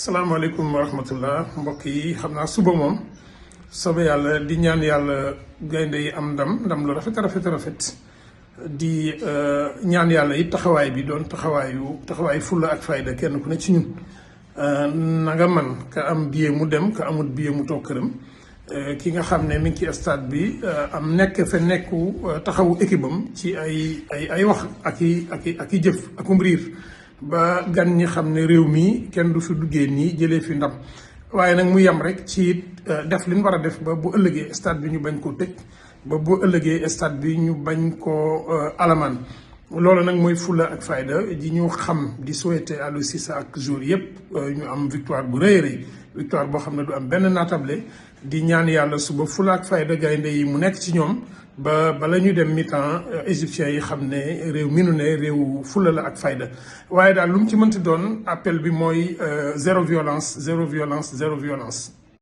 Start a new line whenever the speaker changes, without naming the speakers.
salaamaaleykum wa rahmatullah mbokk yi xam naa suba moom soobee yàlla di ñaan yàlla gaynde yi am ndam lu rafet di ñaan yàlla it taxawaay bi doon taxawaay fulla ak fayda kenn ku ne ci ñun na nga man ka am billet mu dem ka amut billet mu toog këram ki nga xam ne mi ngi ci stade bi am nekk taxawu équipe am ci ay wax ak i jëf akum riir ba gan ñi xam ne réew mi kenn du fi duggee nii jëlee fi ndam waaye nag mu yem rek ci def li ñu war a def ba bu ëllëgee stade bi ñu bañ koo tëj ba bu ëllëgee stade bi ñu bañ koo alamaan loolu nag mooy fulla ak fayda di ñu xam di souhaiter Aliou Cissé ak jour yëpp ñu am victoire bu rëy a rëy victoire boo xam ne du am benn naatable di ñaan yàlla suba fulla ak fayda gaynde yi mu nekk ci ñoom ba bala ñu dem mi-temps égyptiens yi xam ne réew mi nu ne réew fulla la ak fayda waaye daal lu mu ci mënti doon appel bi mooy zéro violence.